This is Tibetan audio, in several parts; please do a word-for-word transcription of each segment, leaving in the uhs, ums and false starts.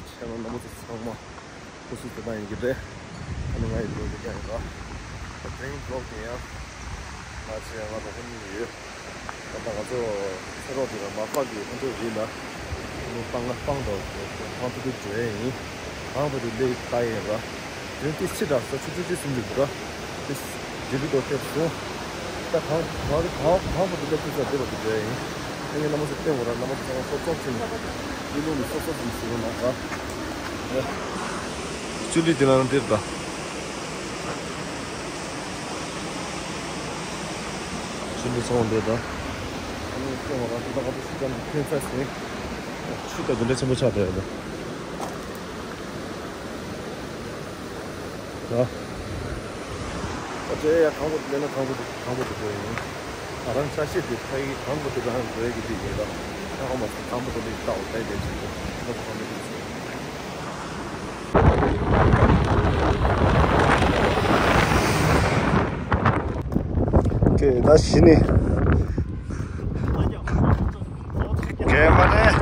ཆེ་མ་རྣམ་པ་ཚོ་ཚང་མ་སྐུ་གཟུགས་བདེ་ཐང་ཡིན་གྱི་རེད། ཨ་ནི་ང་ཡི་ལོ་རྒྱུས་ཀྱང་ཡིན་པ། ད་དེ་རིང་བློག་དེ་ཡང་ང་ཚོ་ཡང་ང་རོགས་པ་གཉིས་ཡོད། ད་ལྟ་ང་ཚོ་ཚེ་རོགས་དེ་ལ་མ་ཕག་གི་ཁོང་ཚོ་རིགས་ལ་ཨ་ནི་སྤང་སྤང་དང་སྤང་ཐུབ་ཐུབ་བྱོས་ཡིན། གང་ཐུབ་ཐུབ་ལས་ལྟ་ཡིན་ར། དེ་ཏི་སི་འདྲ་ས་ཆུ་ཆུ་ཆུ་སིན་འཛུགས་འདུག་ར། ཏི་སི་ཇི་བི་དོ་ཐེབས་སོང་། ད་གང་གང་གང་གང་བར་དུ་སླེབས་ཐུབ་ས་དེ་བར་དུ་འགྲོ་ཡ་ཡིན། ཨ་ནི་རྣམ་པ་ཚོ་བསྟན་དགོས་ར། རྣམ་པ་ཚོ་ཚང་མ་སོབ་སོབ་ཕྱིན་ནས་ཡིད་ལུང་ནས་སོབ་སོབ་ཕྱིན་ཟེར་རོགས་གནང་ར། ཅུ་ལི་དེ་ལ་འདིར་ད། ཅུ་ལི་ཚང་མ་འདིར་ད། ཨ་ནི་བསྟན་དགོས་ར། ད་ད་ག་དུས་ཤི་ཅང་གི་ཁྱོད་ཚ་ཟིན། ཆུ་ད་དེ་འདྲ་ཆེན་པོ་ཆགས་བསྡད་ཡོད་ད། ད། ཨ་ཅེ་ཡ་གང་པོ་ལེན་ན་གང་པོ་དེ་གང་པོ་དེ་འགྲོ་ཡིན། ང་རང་ཆ་ཤས་དེ་ཕ་ཡི་གང་པོ་དེ་རང་འགྲོ་ཡི་གི་དེ་ཡིན་ད། ད་ཧོ་མ་སི་གང་པོ་དེ་ལས་ལྟ་འོ་ད་ཡི་དེ་ཆེ་ད་ད་གང་པོ་དེ་ཆེ། ཀེ་ད་གཞི་ནས། གས་མ་རེད།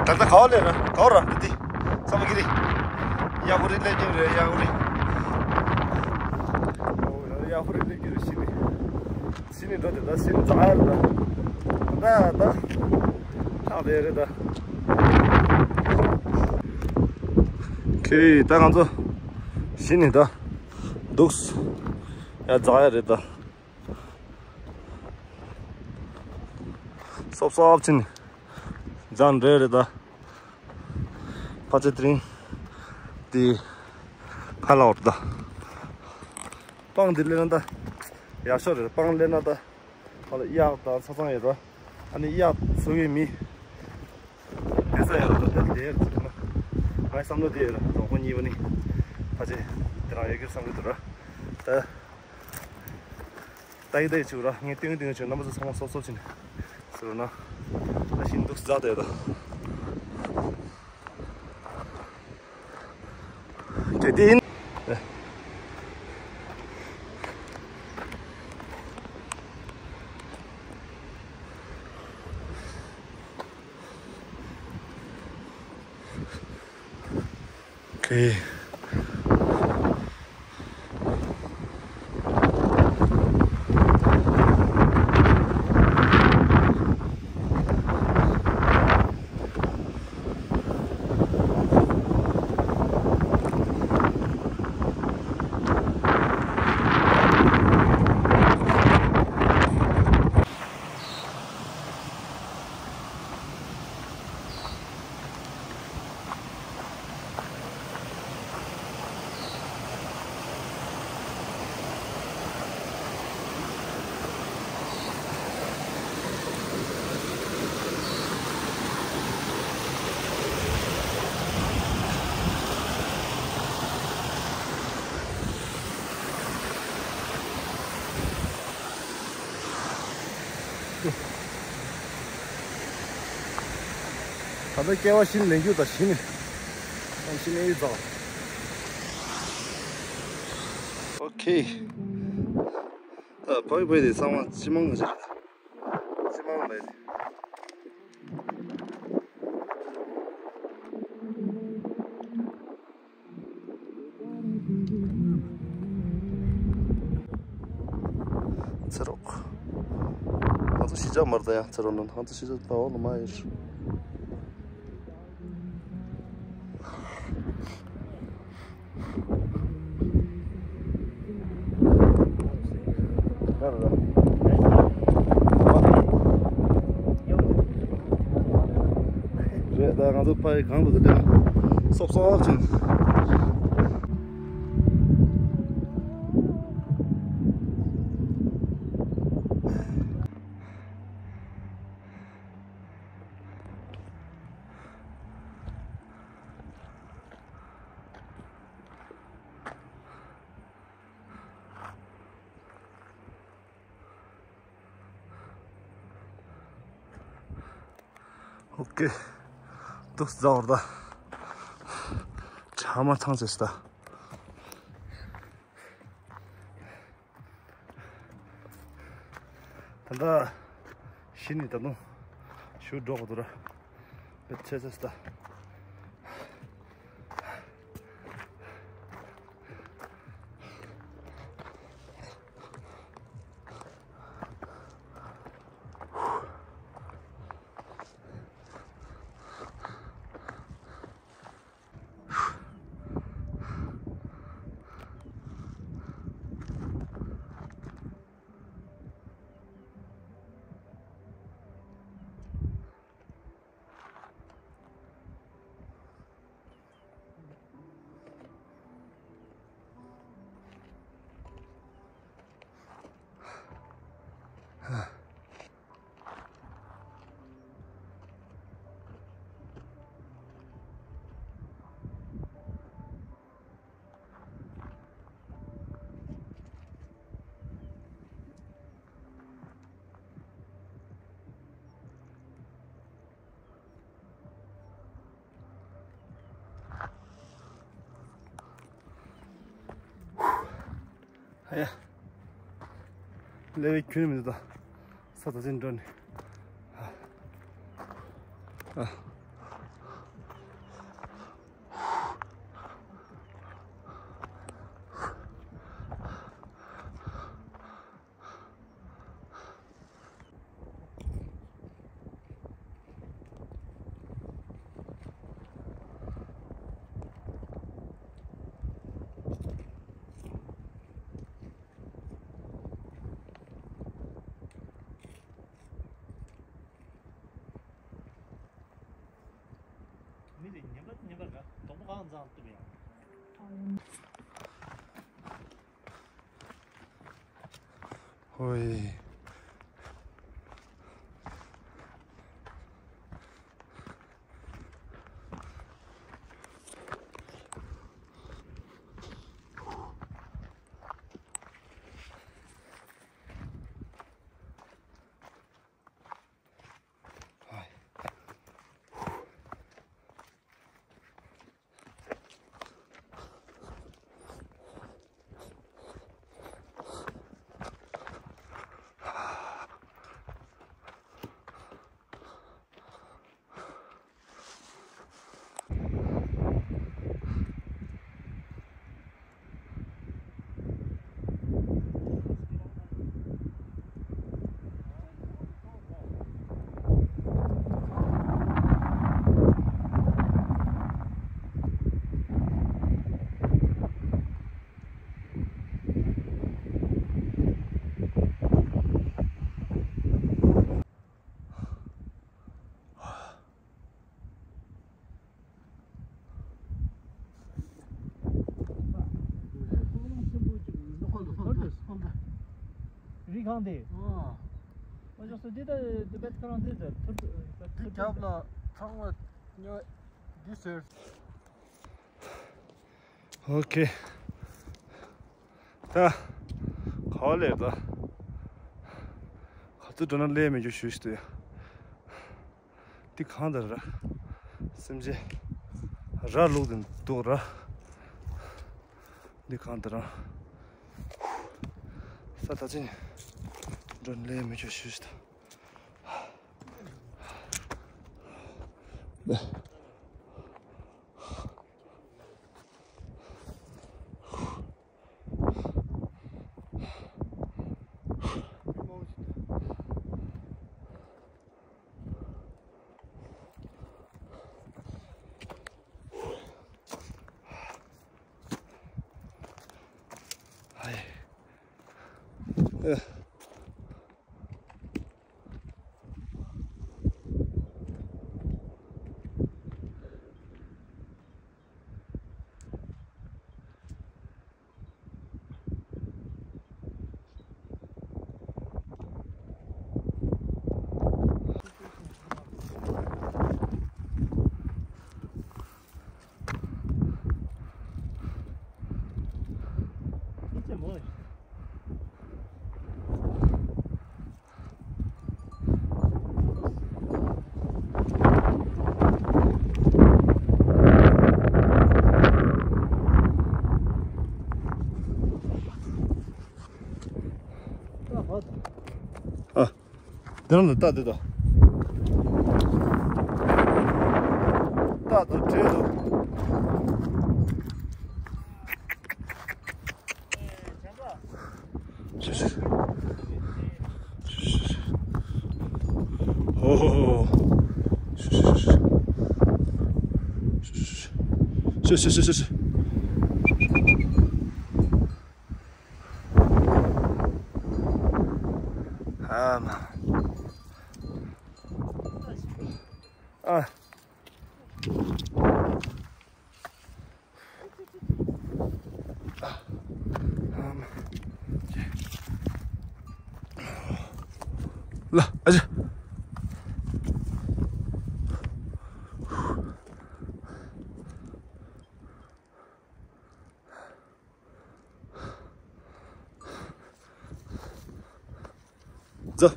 ད་ལྟ་ག་བ་ལས་ར་ག་བ་ར་འདི་དེ། ས་མ་གི་རི། ཡག་པོ་རེད་ལས་ཀྱིན་རེད་ཡག་པོ་རེད། ཡག་པོ་རེད་ལས་ཀྱིན་རེད་ཤི་ནི། ཤི་ནི་འགྲོ་དེ་ད་ཤི་ནི་ཛ་ཡ་རེད་ད། ད་ད། ཐག་རེད་རེད་ད། ཁེ་ད་ང་ཚོ་ཤི་ནི་ད། འདུག་ཡ་ཛ་ཡ་རེད་ད། སོབ་སོབ་ཕྱིན། ཛན་རེ་རེ་ད། ཕ་ཆེ་ཏྲིན། དེ། ཁ་ལ་འོར་ད། སྤང་འདི་ལེན་ན་ད། ཡག་ཤོས་རེད་སྤང་ལེན་ན་ད། ཁ་ལ་གཡག་དང་ཚ་ཚང་ཡོད་ར། ཨ་ནི་གཡག་འཚོ་གི་མི། དེ་ས་ཡོད་ར་ད་དེ་ལ་དེ་ཡར་ཚུད་ན། ངའི་བསམ་བློ་དེ་ཡོད་ར་རོགས་པ་གཉིས་པ་ནི། ཕ་ཆེ། དེ་རང་ཡོད་ཀྱི་བསམ་གི་འདུག་ར། ད། ཏའི་ཏའི་ཆུ་ར་ངས་ཏིང་ཏིང་ཆུ་རྣམ་པ་ཚོ་ཚང་མ་སོབ་སོབ་ཕྱིན་ཟེར་ན། ད་ཤིན་ཏུ་ཛ་དེ་ད། དེ་དེ་ཡིན། ཁེ། ད་ལྟ་སྐྱེ་བ་གཞན་ལེན་རྒྱུ་དང་གཞི་ནས་གཞི་ནས་ཡིད་ཚང་། ཨོ་ཁེ། ད་བོད་བོད་དེ་ཚང་མ་སྤྱི་མང་ཞིག་རེད། སྤྱི་མང་མེད། ཚེ་རོགས། ང་ཚོ་གཞིས་ཆགས་མར་ད་ཡང་ཚེ་རོགས་ནང་ང་ཚོ་གཞིས་ཆགས་ད་འོག་ལ་མ་ཡིར། རེད་ད་ང་ཚོ་ཕ་ཡི་གང་དུ་ཟེར་ན་སོབ་སོབ་ཅིག་ཨོ་ཀེ། འདུག་ཟ་བར་ད། ཆ་མ་ཚང་ཟེར་ད། ད་ལྟ་གཞི་ནས་ད་དུང་ཞུ་འགྲོ་གི་འདུག་ར། བེད་ཆེ་ཟེར་ད། ཨ་ཡ། ལས་བའི་ཁྱོན་ནས་མི་འདུག་ད། ས་ད་ཅན་འགྲོ་ནས། ཨ། ཨ། མི་དེ་ཉན་པ་ཉན་པ་ར་དོག་པོ་གང་མཛངས་བཏུབ་ཡང་། ཧོའི། རི་གང་དེ། ཨོ། ཨོ་ཅག་སོ་འདི་ད་དུ་བེད་ཁ་རང་འདི་ད་ཐུར་ཐུར་འདི་རྒྱབ་ལ་ཚང་མ་ཉོ་འདི་ཟེར། ཨོ་ཁེ། ད་ག་བ་ལས་ད་ག་ཚོད་འགྲོ་ན་ལས་མི་འཇུ་ཞུ་ཞིག་ཏུ་ཡ། འདི་གང་ལྟར་ར། སེམས་ཅན་ར་ལུག་དེ་འདུག་ར། འདི་གང་ལྟར་ར། ས་ད་ཅི་འགྲོ་ལས་མི་ཆོག་ཞུས་ཤི་ད། ཨ། དེ་རང་ལ་ལྟ་དེ་དང་། ལྟ་དང་བྲེལ་དང་། ཧོ་ཧོ་ཧོ། ཨ་མ། ཨ། ལ་ཨ་ཅེ། ཛ།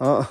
ཨ།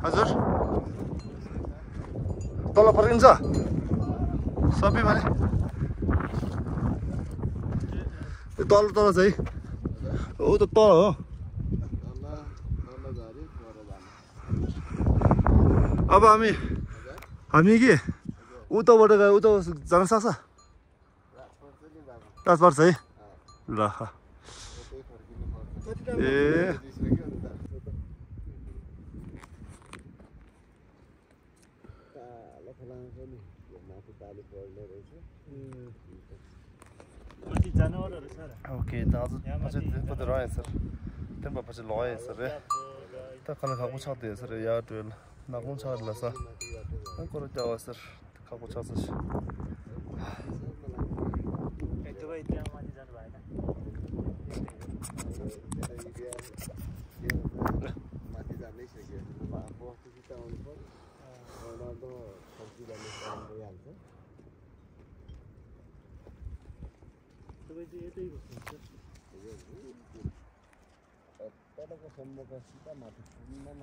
हजुर। तल फर्किन्छ। सबै भने। ए, तल, तल छ है। ऊ त तल हो। अब हामी, हामी के उताबाट गयो, उता जान सक्छ? राजपर्छ है। ल। ए। कालो खोलामा पनि यो माथि बाली बढ्ने रहेछ। माथि जनावरहरू छ र? ओके, दाजु, यहाँ अझै माथि त्यहाँ कति रहेछ सर? त्यहाँ पछि लय सर रे। त खाना खाएको छ त्यो सर, या ट्वेल नाकौँ छ ल सर। कोरो क्या हो सर? खाएको छ सर। ए, तपाईँ त्यहाँ माथि जानु भएन? माथि जाँदै छ कि? अब आफू त आउनु पर्यो। आउन त सब्जी लाने काम भइहाल्छ। तपाईँ चाहिँ यतै बस्नुहुन्छ? तलको सम्मको सिधा माथि पुग्दैन।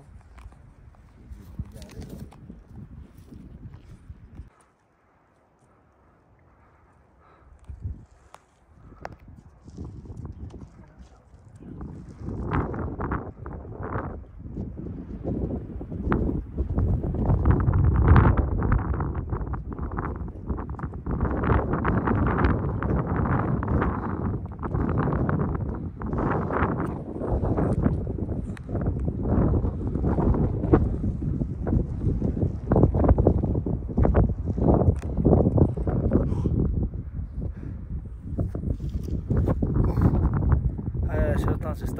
ཨ་ཡ་ཤར་ཐང་ཆེ་སྟ།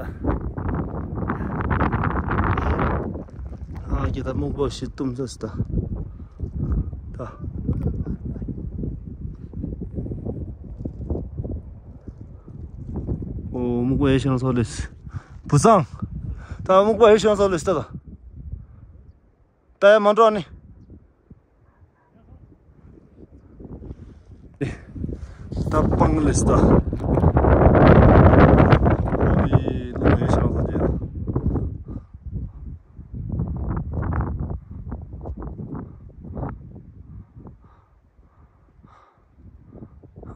ཨ་ཀྱེ་ད་སྨུག་པོ་ཞིག་བཏུམ་ཚ་སྟ། ད། ཨོ་སྨུག་པོ་ཡེ་ཤང་སོ་ལེས། བུ་སང་། ད་སྨུག་པོ་ཡེ་ཤང་སོ་ལེས་ད། ད་ཡ་མ་འགྲོ་ནི། ད་སྤང་ལེས་ད། ཨོ་ཡེ་ལུང་ཡེ་ཤང་སོ་ཅེ།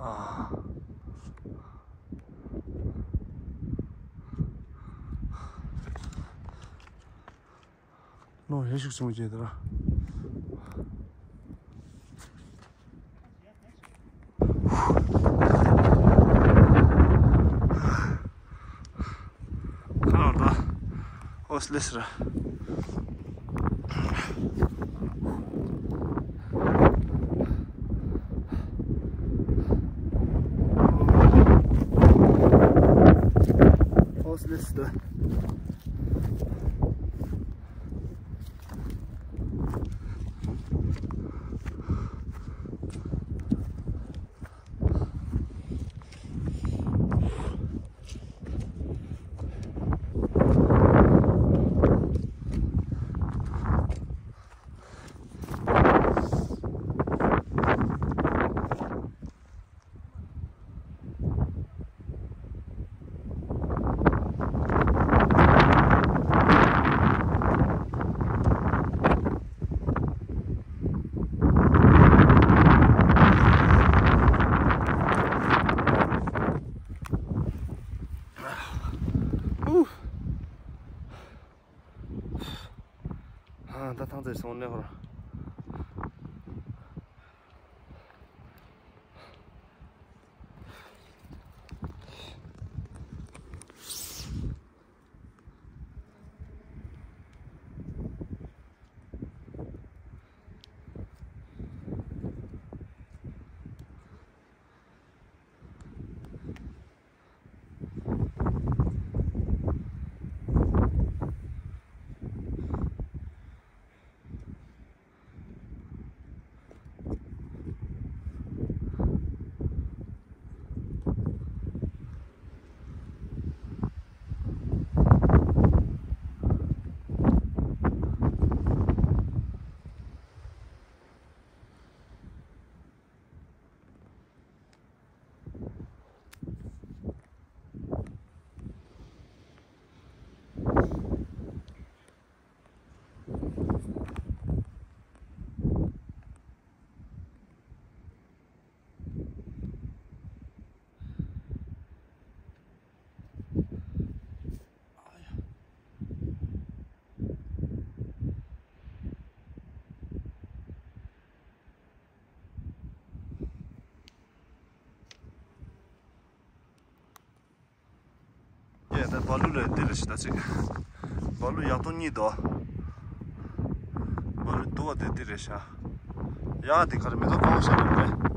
ཨ། ལོ་ཧེ་ཤུགས་ཆེན་པོ་བྱས་ད་ར། ཁ་ལོ་ད། ཨོ་སི་ལེ་སི་ར། ཨོ་སི་ལེ་སི་ད། ད་ཐང་རྩེ་སོང་ནས་ཧོར། ཡ་ད་བ་ལུ་ལ་འདི་རེད་ཤི་ད་ཅིག་བ་ལུ་ཡག་ཏོ་གཉིས་དོ། བ་ལུ་དུ་བ་དེ་འདི་རེད་ཤ། ཡ་དེ་གར་མེ་ཏོག་གང་ཤ་རེད་པས།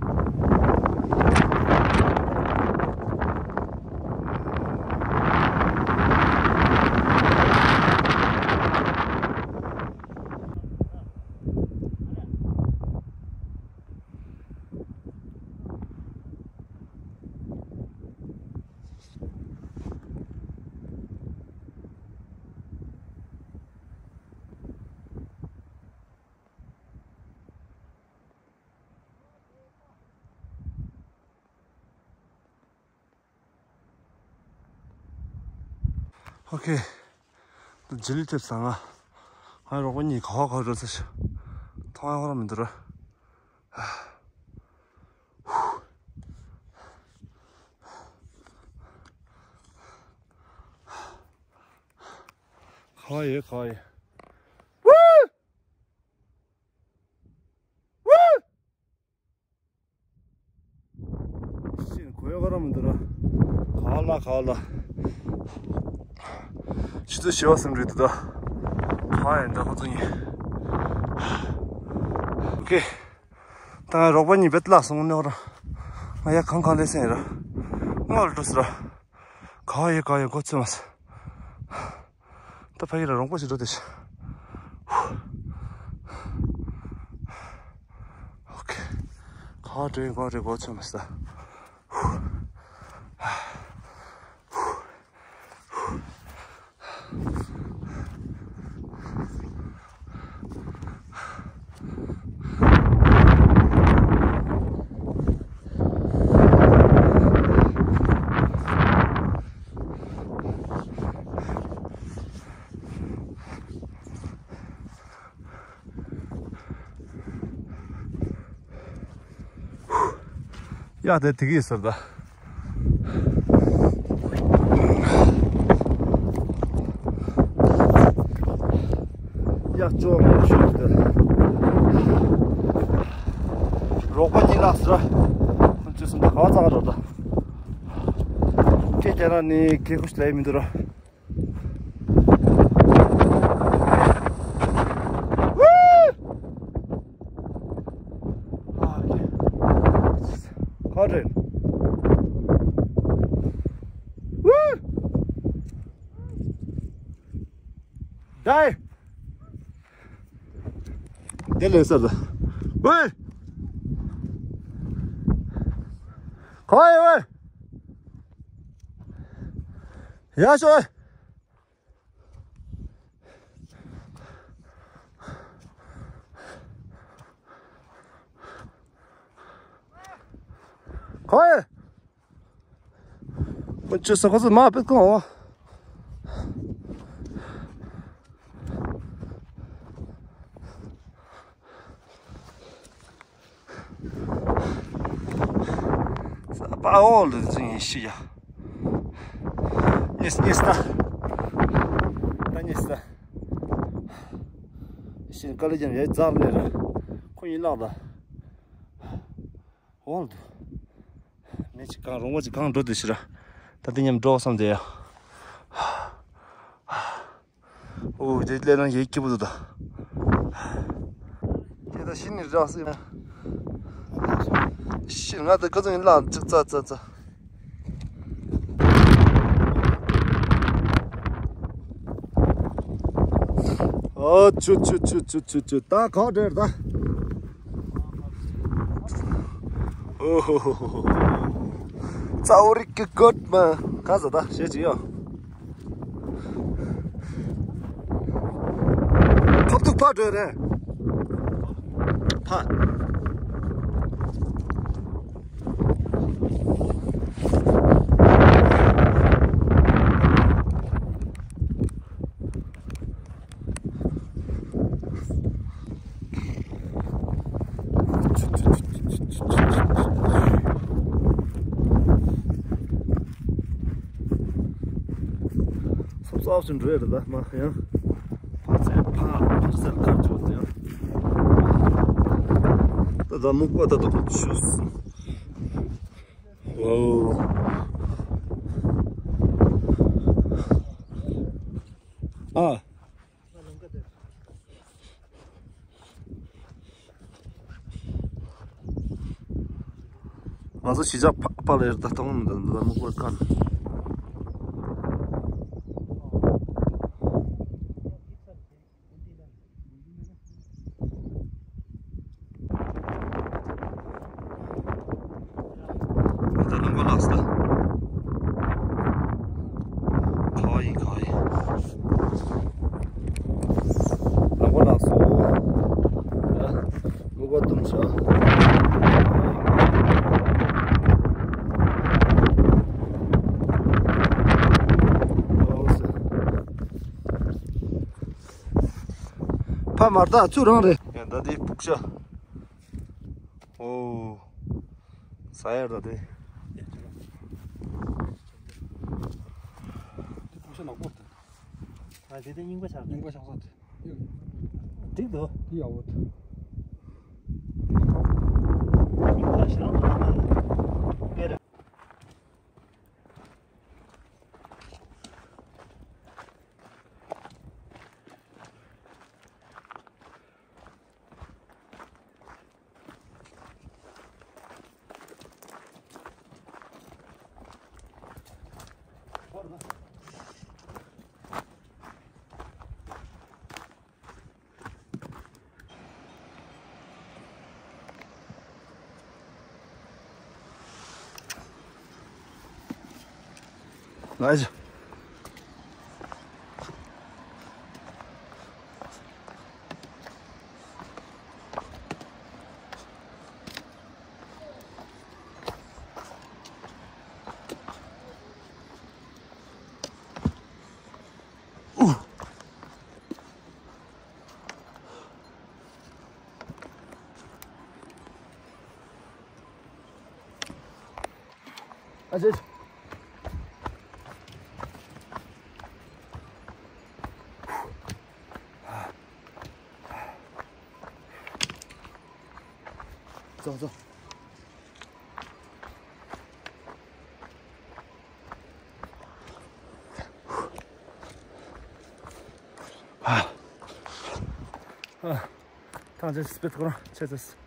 ཨོ་ཁེ། ད་ཇི་ལི་ཐེབས་སང་ང་། ང་རོགས་པ་གཉིས་ག་བ་ག་བ་འགྲོ་ས་ཞིག་མཐོང་ཡ་ཧོ་ར་མི་འདུག་ར། ག་བ་ཡོད་ག་བ་ཡོད། ཤིན་གོ་ཡ་ག་ར་མི་འདུག་ར། ག་ལ་ག་ལ། ཆུ་ཚོད་བཞི་པ་ཙམ་རེད་འདུག་ད། ག་ཡིན་ད་ཁོ་ཚོ་ཡིན། ཨོ་ཁེ། ད་ང་རོགས་པ་གཉིས་བེད་ལ་སོང་ནོ་ར། ང་ཡ་གང་གང་ལས་སེང་ར། ང་ལ་འགྲོ་སི་ར། ག་ཡ་ག་ཡ་གོ་ཚོད་མ་སི། ད་ཕ་གི་ལ་རོང་པོ་ཞིག་འགྲོ་དེ་ཤ། ཨོ་ཁེ། ག་འདྲེ་ག་འདྲེ་གོ་ཚོད་མ་ས། ཡ་དེ་དེ་གི་ཟེར་ད། ཡ་ཅོ་མ་ཤོད་དེ། རོགས་པ་གཉིས་ལགས་ཟེར། ཁོང་ཚོས་སུམ་ད་ག་བ་ཙག་རོགས་ད། ཁྱེད་ཀྱ་ར་ནི་ཁེ་ཁུ་ཤ་ལ་ཡི་མི་འདུག་ར། ཁ་རེད། ཌའི། དེ་ལས་ས་ལ། ཝེ། ཁ་ཡེ་ཝེ། ཡ་ཤོ། ཁོ་ཡེ། ཁོ་ཅི་ས་ཁོ་ཚོ་མ་པེ་ཁོ། ས་པ་འོ་ལ་ཙི་ཡིན་ཤི་ཡ། ཉིས་ཉིས་ད། ད་ཉིས་ད། དཀའ་ལས་ཀྱང་ཡ་རྫག་ལས་ར། ཁོ་ཡིན་ལགས་ད། འོང་དུ། མེ་ཅིག་གང་རོང་བ་ཅིག་གང་འགྲོ་དུ་ཤི་ར། ད་དེ་མཉམ་འགྲོ་བསམ་དེ་ཡ། ཨོ་དེ་ལས་རང་ཡེ་སྐྱིད་པོ་འདུག་ད། དེ་ད་ཤི་ནི་རག་སྲིད་ན། ཤི་ང་ད་ཀ་ཚོད་ཡིན་ལགས་ཙ་ཙ་ཙ། ཨ་ཆུ་ཆུ་ཆུ་ཆུ་ཆུ་ཆུ་ད་ག་འདྲེར་ད། ཨོ་ཧོ་ཧོ་ཧོ། རྩ་བ་རིག་གི་གོད་མ། ག་ས་ད་ཞེ་ཅི་ཡོ། ཐོབ་ཐུག་ཕ་འདྲེ་རེད། ཕ། སོབ་སོབ་སུ་འགྲོ་ཡ་རེད་ད་མ་ཡང་། ཕར་ཚད་ཕར་ཕར་ཚད་ཁ་ཆོད་ཡང་། ད་ད་སྨུག་པ་ད་ད་ཁོ་ཆུ། ཝའོ། ཨ། ང་ཚོ་གཞིས་ཆགས་ཕ་ཕ་ལ་ཡར་ད་གཏོང་མི་འདུག་འདི་ལ་སྨུག་པ་བཀར། ད་ལམ་ཁ་ལགས་སོ། ཁ་བ་ཡིན་ཁ་བ་ཡིན། ལམ་ཁ་ལགས་སོ། ལུག་པ་བཏུམས་བཞག་ཕ་མར་ད་ཚུར་རང་རེད། ཡ་ད་དེ་ཕུག་ཤ། ཨོ། ཟ་ཡར་ད་དེ། དེ་ཕུག་ཤ་ནག་པོ་རེད། ཨ་དེ་དེ་རྙིང་པ་ཆགས་རེད། རྙིང་པ་ཆགས་ས་དེ། འགྲིག་འདུག་དེ་ཡག་པོ་འདུག་རྙིང་པ་ཞེ་དྲག་འདུག་ཨ་མ་ལ། ལགས་སོ། ཨ་ཙི། ཙོག་ཙོག་ཨ། ཨ། ཐང་ཆད་སྤེ་ཐོག་རང་ཆད་ཚེ།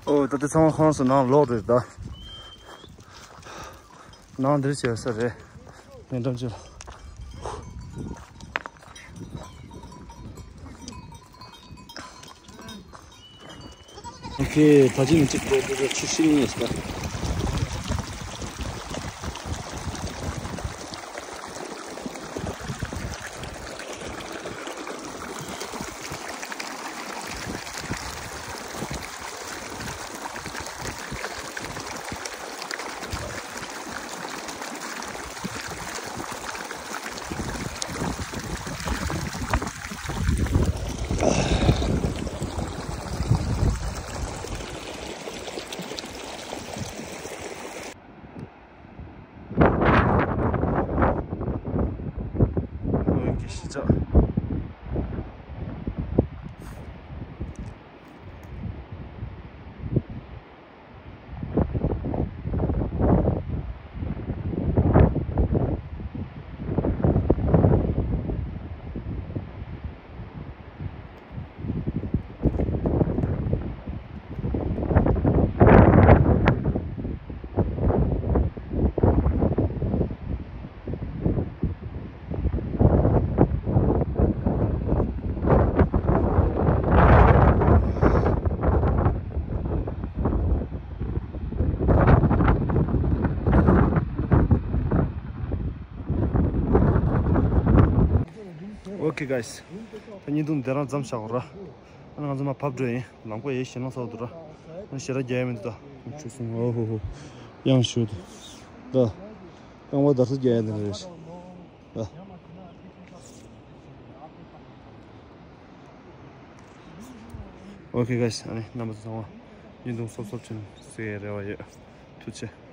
ཨོ། ད་ལྟ་ཚང་མ་ཁོང་ཚོ་ནང་ལོག་རེད་ད། ནང་འདིར་བྱས་ས་རེད། ཉེ་འགྲམ་ཅིག་ལ། ཨོ་ཁེ། ད་ཅི་ནས་གཅིག་པོ་དེ་ཆུ་ཤིང་ཡིན་ཟེར། Okay guys. ད་བརྙན་ཐུང་འདི་རང་མཚམས་བཞག་གོ་ར། ཨ་ནི་ང་ཚོ་མར་བབས་འགྲོ་ཡིན། ལམ་ཁ་ཡེ་ཞེད་སྣང་ཚ་པོ་འདུག་ར། ཨ་ནི་ཞེ་དྲག་རྒྱག་ཡ་མི་འདུག་ད། ཆུ་སྲིན། ཨོ་ཧོ་ཧོ། གཡང་ཤོད་དུ། ད། རྐང་པ་བརྡར་ཤ་རྒྱག་ཡ་འདི་འདྲ་རེད། ད། Okay guys. ཨ་ནི་རྣམ་པ་ཚོ་ཚང་མ་བརྙན་ཐུང་གསོབ་གསོབ་ཅིག་གཟིགས་ཡའི་རེ་བ་ཡོད། ཐུགས་རྗེ་ཆེ།